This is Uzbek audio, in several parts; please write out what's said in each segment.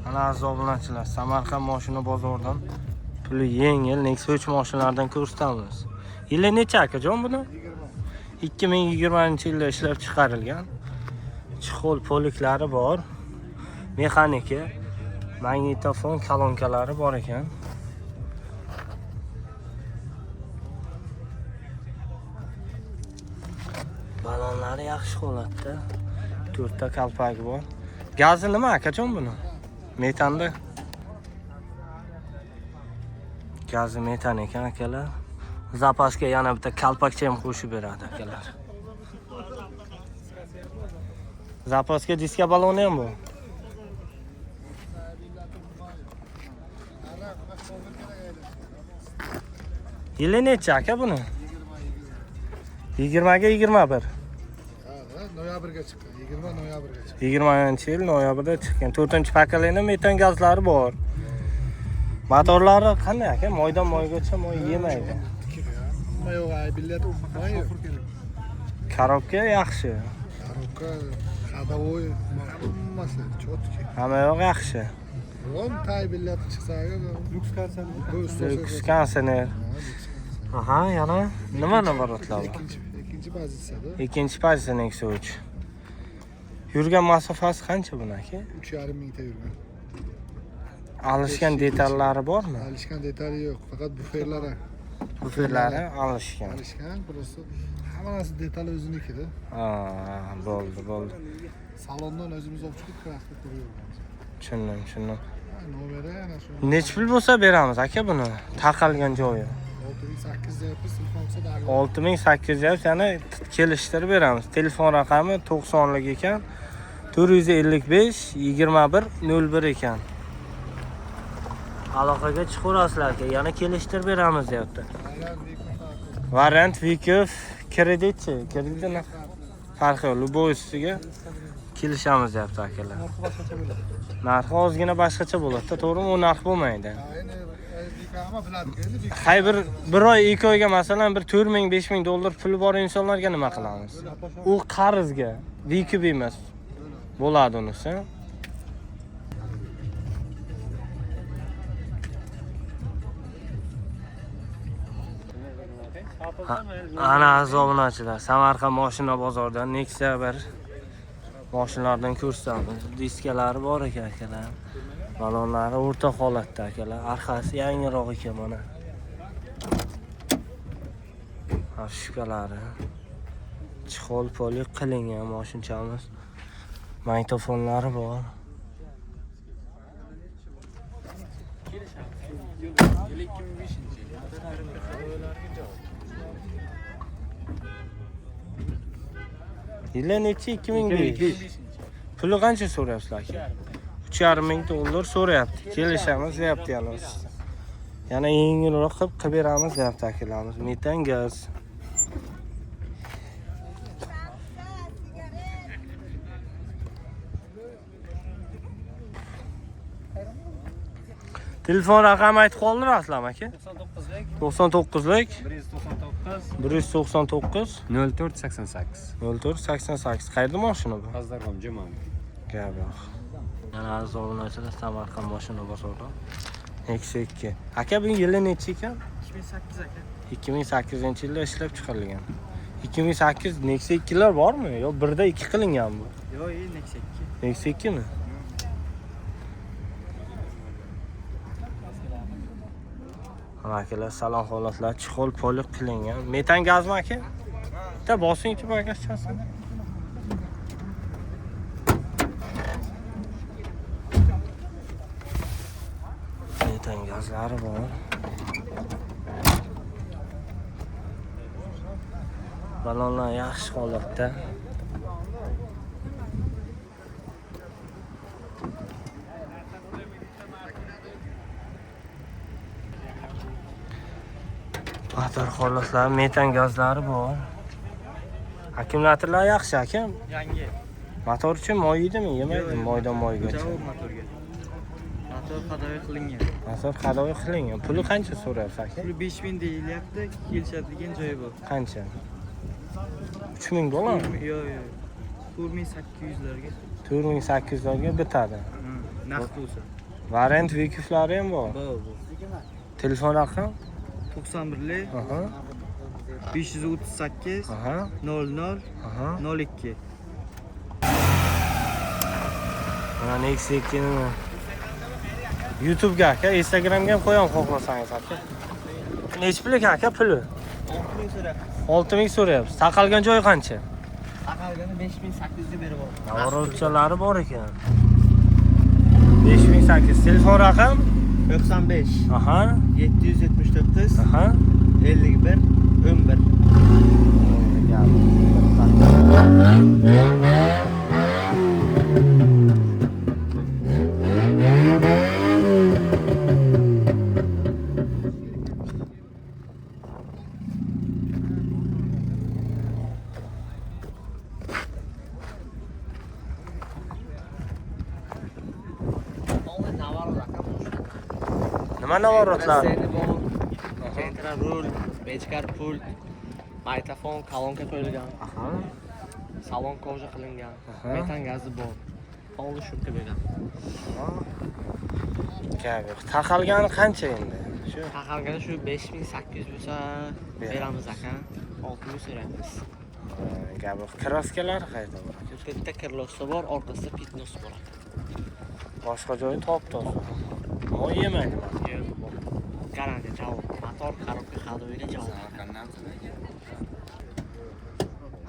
Ana aziz obunachilar, Samarqand mashina bozoridan puli yengil Nexia 3 mashinalardan ko'rsatamiz. Yili necha akajon buni? 2020-yilda ishlab chiqarilgan. Chexol poliklari bor. Mexanika, magnitofon kolonkalari bor ekan. Balonlari yaxshi holatda. To'rtta kalpagi bor. Gazi nima akajon buni? Metanda. Gazi metan ekan akalar. Zapasga yana bitta kalpakcha ham qo'shib beradi akalar. Zapasga diska baloni ham bor. Yili necha aka buni? 20 ga 21. Noyabrga chiqqan, 20 noyabrga chiqqan. 20-yil noyabrda chiqqan. 4-pokoleniya metan gazlari bor. Motorlari qanday aka? Moydan moygacha moy yemaydi. Nima yo'q, aybillat umuman yo'q. Korobka yaxshi. Korobka, ходовой, hammasi чётки. Hamma yoq yaxshi. Biron aybillat chiqsa agar Lyuks konsert. Lyuks konditsioner. Aha, yana nima naborotlar bor? Ikkinchi pozitsiyada Ikkinchi pozitsiya Nexia 3. Yurgan masofasi qancha buni aka? 3,5 mingta yurgan. Alishgan detallari bormi? Alishgan detali yo'q, faqat buferlari Buferlari alishgan. alishgan, просто hamma narsa detali o'zinikida. Ha, bo'ldi, bo'ldi. Salondan o'zimiz olib chiqib kraska qo'yamiz. Tushundim, tushundim. Nomeri ana shu. Necha pul bo'lsa beramiz aka buni? Taqalgan joyi. 6800 deyapmiz, telefon qilsa da 6800 deyapsiz, yana kelishtirib beramiz. Telefon raqami 90 lik ekan. 455 21 01 ekan. Aloqaga chiqaverasizlar aka, yana kelishtirib beramiz deyapti. Variant Vikov kreditchi, kreditni farqi yo'q, любойsiga kelishamiz deyapti akalar. Narxi boshqacha bo'ladi. Narxi ozgina boshqacha bo'ladi, to'g'rimi? U narx bo'lmaydi. Endi hamma biladi endi Hay bir oy, 2 oyga masalan bir 4000, 5000 dollar puli bor insonlarga nima qilamiz? U qarzga, VQB emas. Bo'ladi unisi. Ana aziz obunachilar, Samarqand mashina bozoridan Nexia bir mashinalardan ko'rsatamiz. Diskalari bor ekan akalar. Balonlari o'rta holatda akalar. Orqasi yangiroq ekan mana. Afshukalari. Chexol poli qilingan mashinchamiz. Magnitofonlari bor. Yili necha? 2005. Puli qancha so'rayapsizlar aka? 3,5 ming dollar so'rayapti. Kelishamiz deyapti yana. Yana yengilroq qilib beramiz deyapti akalarimiz. Metan gaz. Telefon raqami aytib qoldirasizlarmi aka? 99lik 99lik 199 199 04 88. 04 88. Qayerda mashina bu? Pazdarg'om Juman. Gap yo'q. Yana aziz obunachilar, Samarqand mashina bozori. Nexia 2. Aka, bu yili necha ekan? 2008 aka. 2008-yilda ishlab chiqarilgan. 2008 Nexia 2lar bormi? Yo, birda 2 qilingan bu. Yo'q, Nexia 2. Nexia 2 mi? Mana akalar, salon holatlar chexol poli qilingan. Metan gazmi aka? Bitta bosingchi bagajchasini. Metan gazlari bor. Balonlar yaxshi holatda. Motor holatlari, metan gazlari bor. Akkumulyatorlar yaxshi aka. Yangi. Motor uchun moy yeydimi, yemaydimi? Moydan moygacha. Javob motorga. Motor qadovi qilingan. Motor qadovi qilingan. Puli qancha so'rayapsiz aka? Puli 5000 deyilyapti, kelishadigan joyi bor. Qancha? 3000 bo'ladimi? Yo'q, yo'q. 4800 larga. 4800 larga bitadi. Naqd bo'lsa. Variant Vikiflari ham bor. Bor, bor. Telefon raqam? 91 Aha. 538 Aha. 00 Aha. 02. Mana Nexia 2 ni YouTube'ga aka, Instagramga ham qo'yaman xohlasangiz aka. Nechi pul ekan aka puli? 6000 so'rayapmiz. 6000 so'rayapsiz. Taqalgan joyi qancha? Aqalgani 5800 ga berib oldim. Navorotchalari bor ekan. 5800. Telefon raqam? 95 Aha. 779 Aha. 51 11. Nima navorotlar? Sentra rul, bechkar pult, magnitofon, kolonka qo'yilgan. Aha. Salon koja qilingan. Aha. Metan gazi bor. Polni shumka bergan. Gap yo'q. Taqalgani qancha endi? Shu Taqalgani shu 5800 bo'lsa beramiz aka. 6000 so'raymiz. Gap yo'q. Kraskalari qayerda bor aka? Bitta kirlosi bor, orqasida pitnos bor aka. Boshqa joyi top-toza. Moy yemaydi. Yo'q, bor. Garantiya javob. Motor korobka ходовойga javob.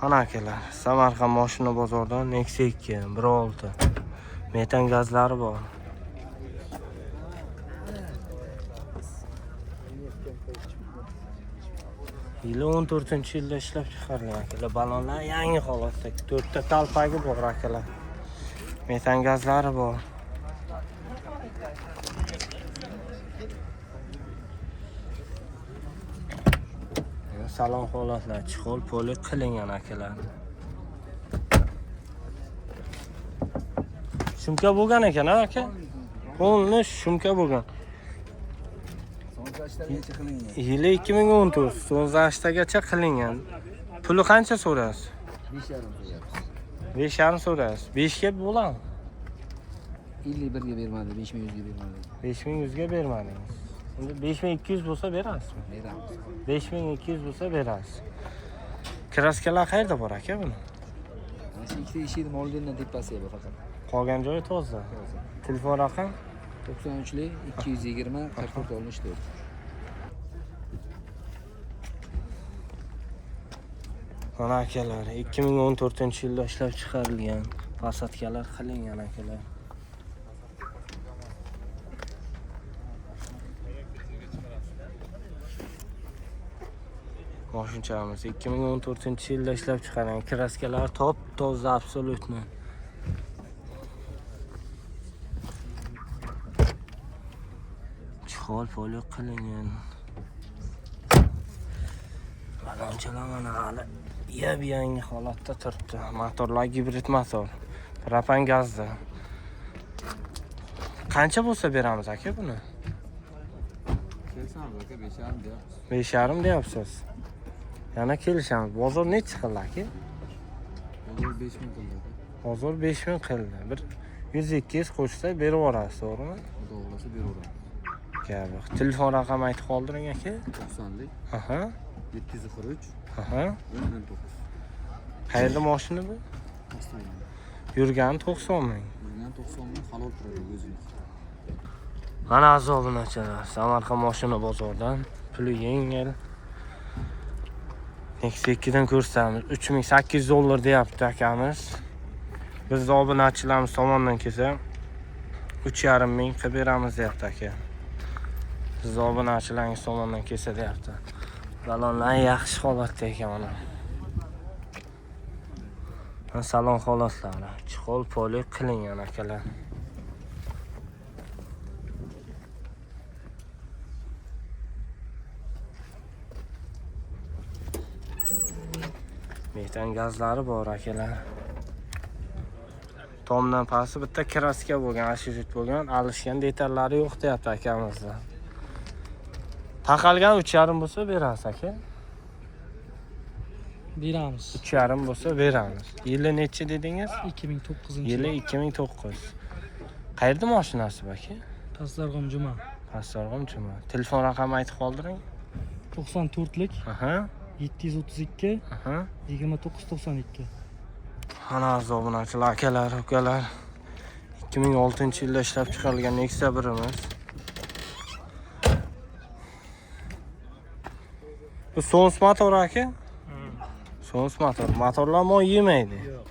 Ana akalar, Samarqand mashina bozoridan Nexia 2 1.6 metan gazlari bor. Yili 14-yilda ishlab chiqarilgan akalar. Balonlar yangi holatda. 4 ta talpagi bor akalar. Metan gazlari bor. Salon holatlar, chexol poli qilingan akalar. Shumka bo'lgan ekan a aka? Polni shumka bo'lgan. Sondaşlargacha qilingan. Yili 2014, so'zlashtagacha qilingan. Puli qancha so'raysiz? 5,5 so'rayapmiz. 5,5 so'raysiz. 5 ga bo'ladimi? 51 ga bermadi, 5100 ga bermadi. 5100 ga bermadingiz. Endi 5200 bo'lsa berasizmi? Beramiz. 5200 bo'lsa berasiz. Kraskalar qayerda bor aka buni? Mana shu ikkita eshikni oldindan tepasi bor faqat. Qolgan joyi toza. Telefon raqam? 93lik 220 44 64. Mana akalar, 2014-yilda ishlab chiqarilgan posadkalar qilingan akalar. Moshinchamiz 2014-yilda ishlab chiqarilgan kraskalar top-toza absolyutni. Chexol poli qilingan. Balonchalar mana hali yap-yangi holatda turibdi. Motorlar gibrid motor. Propan gazda. Qancha bo'lsa beramiz aka buni? Kelishamiz aka, 5,5 deyapmiz. 5,5 deyapsiz. Yana kelishamiz. Bozor nechi qildi aka? Bozor 5000 qildi aka. Bozor 5000 qildi. Bir 100-200 qo'shsa berib yuborasiz, to'g'rimi? Xudo xohlasa beraveramiz. Gap yo'q. Telefon raqami aytib qoldiring aka. 90lik Aha. 743 Aha. 10 19. Qayerda mashina bu? Ostonada. Yurgani 90 ming. Yurgan 90 ming halol turadi o'ziniki. Mana aziz obunachilar, Samarqand mashina bozoridan puli yengil. Nexia 2 dan ko'rsatamiz. 3800 dollar deyapti akamiz. Biz obunachilarimiz tomonidan kelsa 3,5 ming qilib beramiz deyapti aka. Siz obunachilaringiz tomonidan kelsa deyapti. Balonlar yaxshi holatda ekan mana. Mana salon holatlari, chexol poli qilingan akalar. Metan gazlari bor akalar. Tomdan pasti bitta kraska bo'lgan, ashujit bo'lgan, alishgan detallari yo'q deyapti akamizda. Taqalgan 3,5 bo'lsa berasiz aka. Beramiz. 3,5 bo'lsa beramiz. Yili nechi dedingiz? 2009 Yili 2009. Qayerda mashinasi aka? Pastdarg'om Juma. Pastdarg'om Juma. Telefon raqami aytib qoldiring. 94lik Aha, 732 aha. 2992. Ana aziz obunachilar, akalar, ukalar. 2006-yilda ishlab chiqarilgan Nexia 1'imiz. Bu Sons motor aka? Sons motor. Motorlar moy yemaydi. Yo'q.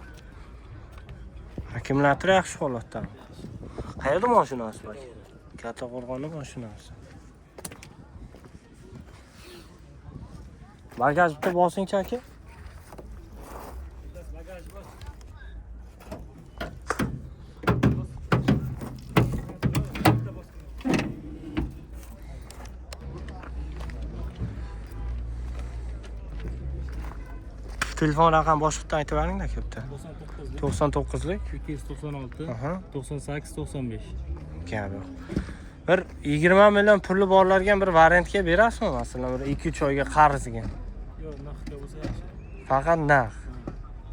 Akkumulyator yaxshi holatda. Qayerda mashinasi aka? Kattaqo'rg'onda mashinasi. Bagaj bitta bosingchi aka. Telefon raqam boshqa aytib beringda aka bitta. 99lik 99lik. 296 Aha. 98 95. Gap yo'q. Bir 20 million puli borlarga bir variantga berasizmi masalan bir 2-3 oyga qarzga? Yo'q, naqdga bo'lsa yaxshi. Faqat naqd.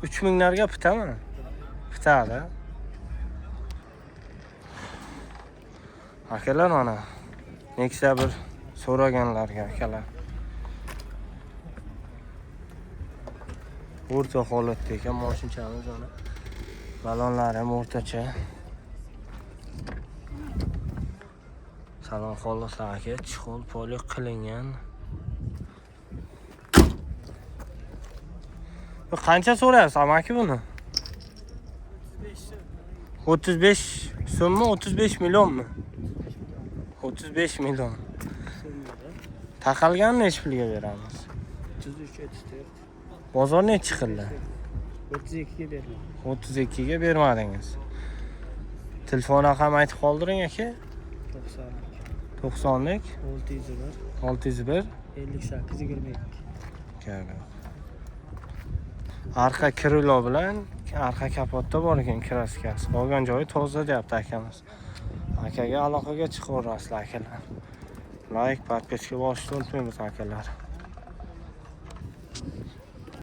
3 minglarga bitami? Bitadi. Akalar mana Nexia bir so'raganlarga akalar. O'rta holatda ekan mashinchamiz mana. Balonlari ham o'rtacha. Salon holatlari aka, chexol poli qilingan. Bu qancha so'rayapsiz amaki buni? 35 so'mmi, 35 millionmi? 35 million. Taqalganini nechi pulga beramiz? 33 34. Bozor nechi qildi? 32 ga berdim. 32 ga bermadingiz. Telefon raqami aytib qoldiring aka. 90lik 90lik 601 601 58 22. Gap yo'q. Arqa krilo bilan arqa kapotda bor ekan kraskasi. Qolgan joyi toza deyapti akamiz. Akaga aloqaga chiqaverasizlar akalar. Like, podpiska bosishni unutmaymiz akalar.